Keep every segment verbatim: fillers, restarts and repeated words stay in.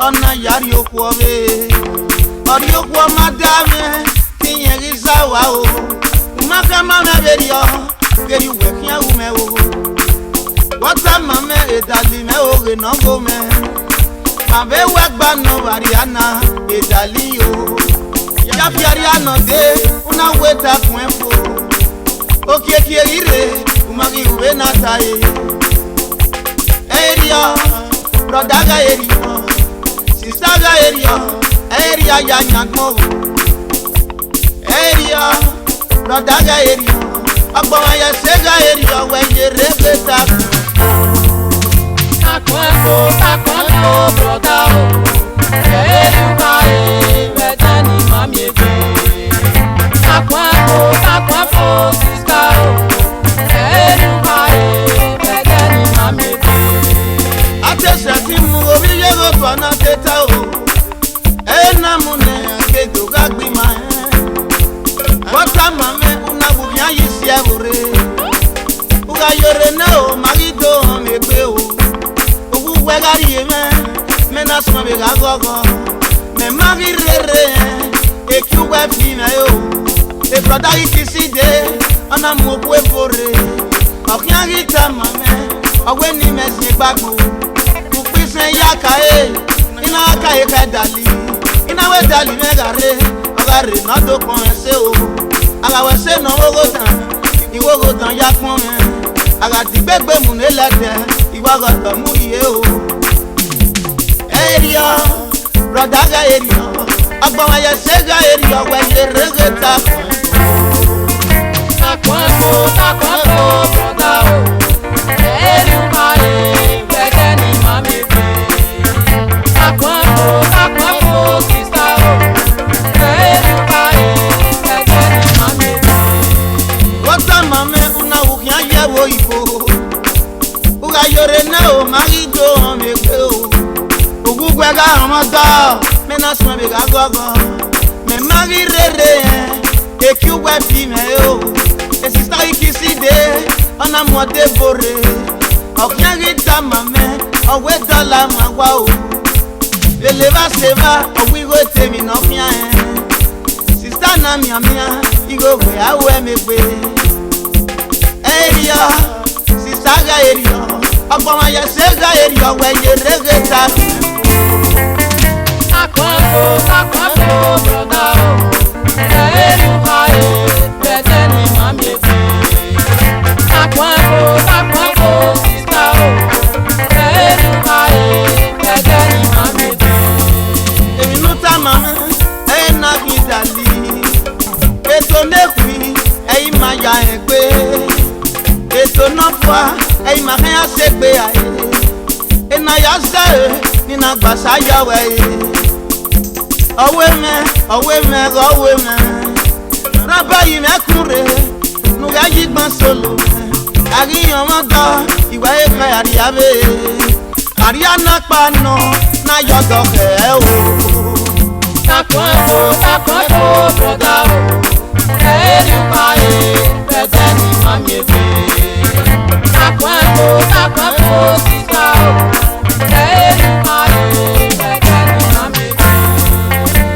Ọ na ya rhie okhuo ọvbehe, ọ rhie okhuo ma da mwẹ, te iyẹn ghi zẹ owa o. U ma khama mwẹ vberriọ, ghe erriọ uwẹ khian ru mwẹ o. Vbe ọ tama mwẹ, edali mwẹ o, ghe ne ọ gho mwẹ. Ma vbe wẹ gba nọ vbe arriae na, edali o. Ya fi arriae nọ dee, u na wẹ ta khuẹn fo. Okiekie ghi rre, u ma ghi ru vbene a ta ẹre. Erriọ, brother gha erriọ, sister gha erriọ, erriọ ya yan agbọn o. Erriọ, brother gha erriọ, ọgbọmwa ya ẹse gha erriọ, wẹ ye rre vbe ta. Takuẹn fo, takuẹn fo, brother o. Ẹ i re uwa re, vbe ẹdẹ ne ima miẹn egbe. Takuẹn fo, takuẹn fo, sister o. Ẹ i re uwa re, vbe ẹdẹ ne ima miẹn egbe. A te sẹtin mu ovbi ye ghe otọ na te ta o. Ena mu ne ke do gha gbe ima rẹn. Vbe ọ tama mwẹ, u na wu khian ye isi ẹvbo rre. U gha ye orre nẹ o, ma ghi do họn mwẹ egbe o. Uwu uwẹ gha rhie mwẹ, mẹ na suẹn vbe gha ghọghọ. Mẹ ma ghi rherhe rẹn, ekiẹ uwẹ fi mwẹ o. E brother ghi kisi dee, ọ na mu okhuo ebo rre. Ọ khian ghi tama mwẹ, ọ wẹ ne imẹ ziengbe agbọn. Ukpo isẹn ya ka ẹre, I na ka ẹre ka dali, I na wẹ dali mwẹ gha rre, ọ gha rre ne ọ do kpọnmwẹ ẹse o. A gha wẹ ẹse ne ọ vbe oghodan, I wẹ oghodan ya kpọnmwẹ. A gha digbe egbe mu ne lẹdẹ, I wa gha dọ mu rhie o. Erriọ, brother gha erriọ, ọgbọmwa ya ẹse gha erriọ, wẹ ye rre ghe ta. Takuẹn fo, takuẹn fo, brother o. Ẹ i re uwa re, vbe ẹdẹ ne ima miẹn egbe. Takuẹn fo, takuẹn fo, sister o. Ẹ i re uwa re, vbe ẹdẹ ne ima miẹn egbe. Vbe ọ tama mwẹ, u na wu khian ye ẹvbo oyibo. U gha ye orre nẹ o, ma ghi do họn mwẹ egbe o. Uwu uwẹ gha họn mwẹ ọdọ, mẹ na suẹn vbe gha ghọghọ. Mẹ ma ghi rherhe rẹn, ekiẹ uwẹ fi mwẹ o. E sister ghi kisi dee, ọ na mu ọdẹ ebo rre. Ọ khian ghi tama mwẹ, ọ wẹ dọla mu awa o. Vbe levba sevba, ọ wẹ igho te emwi ne ọ khian rẹn. Sister na mianmian, igho wẹ a ru ẹmwẹ egbe. Erriọ, sister gha erriọ, ọgbọmwa ya ẹse gha erriọ, wẹ ye rre ghe ta. Takuẹn fo, takuẹn fo, brother o. Ẹ i re uwa re, vbe ẹdẹ ne ima miẹn egbe. Takuẹn fo, takuẹn fo, sister o. Ẹ i re uwa re, vbe ẹdẹ ne ima miẹn egbe. Emwi ne u tama mwẹ, ẹ i na ghi dali. Eto ne khui, ẹ i ma ya rẹn gbe. Eto ne ọ fua, ẹ i ma khian ya sẹ egbe rae. Ena ya zẹ ẹre, ne I na gba sa ya wẹ ẹre. Ọ wẹ mwẹ, ọ wẹ mwẹ, ọ wẹ mwẹ. Rhan ba yi mwẹ kun rre, ne u ghẹ ye igban solo mwẹ. A ghi rọnmwẹ ọdọ, I wa he ka ya rhie avbe. Arriae na kpa nọ, na ya ọdọ khẹ o. Takuẹn fo, takuẹn fo, brother o. Ẹ i re uwa re, vbe ẹdẹ ne ima miẹn egbe. Takuẹn fo, takuẹn fo, sister o. Ẹ i re uwa re, vbe ẹdẹ ne ima miẹn egbe.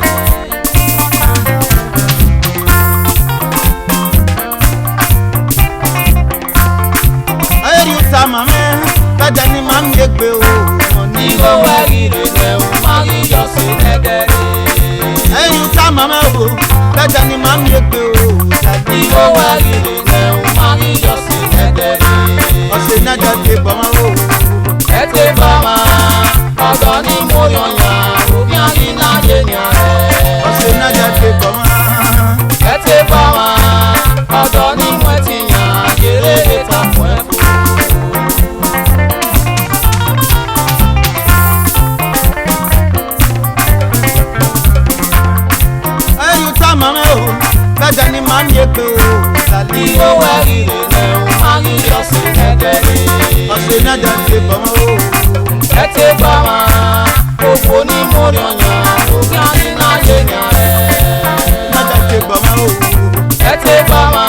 Erriọ, u tama mwẹ, vbe ẹdẹ ne ima miẹn egbe o. Igho wẹ ghi rre nẹ, u ma ghi yọ sẹ nẹdẹ rre. Erriọ, u tama mwẹ o, vbe ẹdẹ ne ima miẹn egbe o. Igho wẹ ghi rre nẹ, u ma ghi yọ sẹ nẹdẹ rre. Ọ sẹ nẹdẹ te bọ mwẹ o. Ẹ te bọ mwẹ, ọdọ ni mu orhiọn yan, ovbi an ghi na ye nian rẹ. Ọ sẹ nẹdẹ te bọ mwẹ. Ẹ te bọ mwẹ, ọdọ ni mu ẹtin yan, ye rre ghe ta khuẹn fo. Erriọ, u tama mwẹ o, vbe ẹdẹ ne ima miẹn egbe o. Igho wẹ ghi rre nẹ, u ma ghi yọ sẹ nẹdẹ rre. Ọ sẹ nẹdẹ te bọ mwẹ o. Ẹ te bọ mwẹ, okhuo ni mu orhiọn yan, ovbi an ghi na ye nian rẹ. Nẹdẹ te bọ mwẹ o. Ẹ te bọ mwẹ,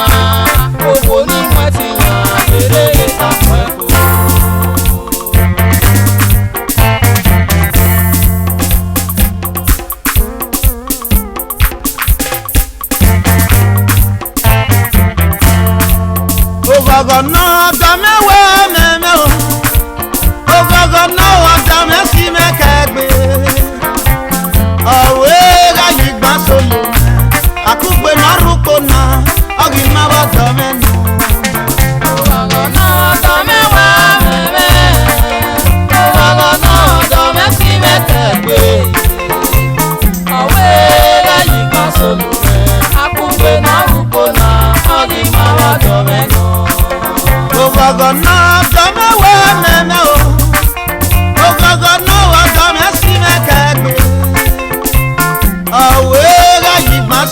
okhuo ni mu ẹtin yan, ye rre ghe ta khuẹn fo.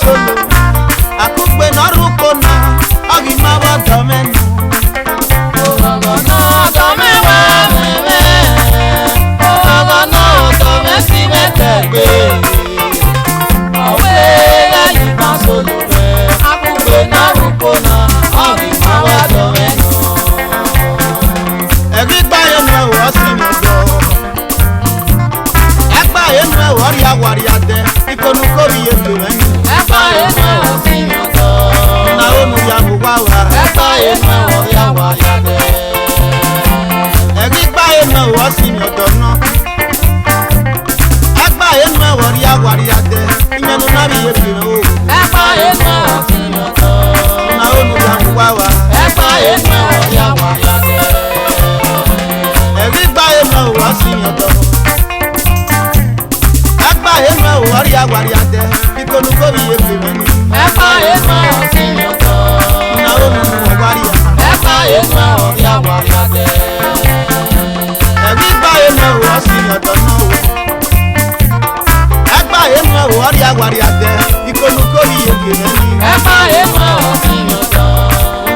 Solo. Akugbe ne ọ rre ukpo na, ọ ghi ma vbe ọdọ mwẹ nọ. Oghọghọ ne ọdọ mwẹ wa mwẹ mwẹ, oghọghọ ne ọdọ mwẹ si mwẹ tẹgbe. Ọ wẹ gha yi ma Solo mwẹ, akugbe ne ọ rre ukpo na, ọ ghi ma vbe ọdọ mwẹ nọ. Ẹghẹ igba ye nuẹn ru ọ si mwẹ ọdọ. Ẹgba ye nuẹn ru ọ rhia wa rhia dẹ, ikonu ko vbe iye ke mwẹ ni. Ẹgba ye nuẹn ru ọ si mwẹ ọdọ. Na ro ne u ya mu uwa wa. Ẹgba ye nuẹn ru ọ rhia wa rhia dẹ. Ẹghẹ igba ye nuẹn ru ọ si mwẹ ọdọ nọ. Ẹgba ye nuẹn ru ọ rhia wa rhia dẹ, imẹ ne u na vbe iye ke mwẹ o. Ẹgba ye nuẹn ru ọ si mwẹ ọdọ. Na ro ne u ya mu uwa wa. Ẹgba ye nuẹn ru ọ rhia wa rhia dẹ. Ẹghẹ igba ye nuẹn ru ọ si mwẹ ọdọ. Ẹgba ye nuẹn ru ọ rhia wa rhia dẹ, ikonu ko vbe iye ke mwẹ ni. Ẹgba ye nuẹn ru ọ si mwẹ ọdọ. Na ro ne u wa rhia. Ẹgba ye nuẹn ru ọ rhia wa rhia dẹ. Ẹghẹ igba ye nuẹn ru ọ si mwẹ ọdọ nọ. Ẹgba ye nuẹn ru ọ rhia wa rhia dẹ, ikonu ko vbe iye ke mwẹ ni. Ẹgba ye nuẹn ru ọ si mwẹ ọdọ.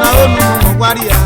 Na ro ne u wa rhia.